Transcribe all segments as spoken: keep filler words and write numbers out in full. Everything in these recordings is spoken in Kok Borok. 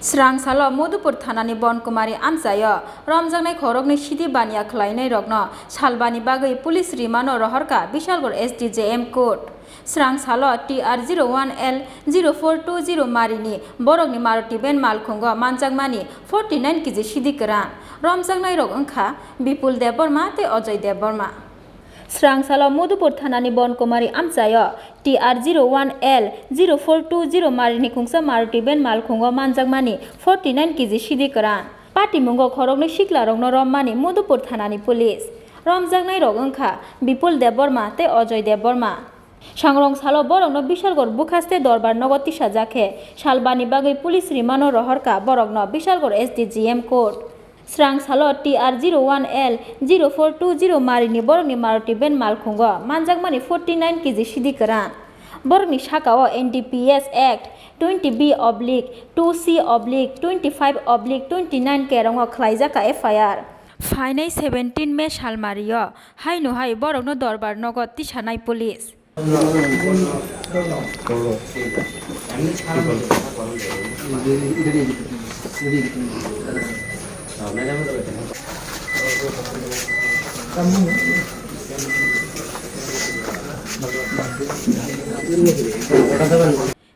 Srang salo Madhupur thanani Bonkumari amchaio romjaknai khoroknwi sidi baniya khwlainairokno salbani bagwi police rimano rohorkha Bishalgarh S D J M court. Srang salo T R zero one L zero four two zero marini borokni Maruti van malkhungo manjakmani forty nine K G sidi kwran. Romjaknairok wngkha Bipul Debbarma tei Ajoy Debbarma. Srang salo Madhupur thanani Bonkumari amchaio T R zero one L zero four two zero marini khungsa Maruti van malkhungo manjakmani forty nine K G sidi kwran. Patimungo khoroknwi siklarokno rommani Madhupur thanani police. Romjaknairok wngkha Bipul Debbarma tei Ajoy Debbarma. Sangrong salo borokno Bishalgarh bwkhaste dorbar nogo tisajak khe salbani bagwi police rimano rohorkha borokno Bishalgarh S D J M court. Srang salo T R zero one L zero four two zero marini borokni Maruti van malkhungo manjakmani forty nine K G sidi kwran. Borokni sakao N D P S Act twenty B oblique two C oblique twenty five oblique twenty nine kerongo khwlaijak kha F I R. Phainai seventeen May salmario haino hai borokno dorbar nogo tisanai police.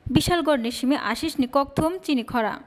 Bishalgarh ni simi Ashish ni kokthum chini khorang.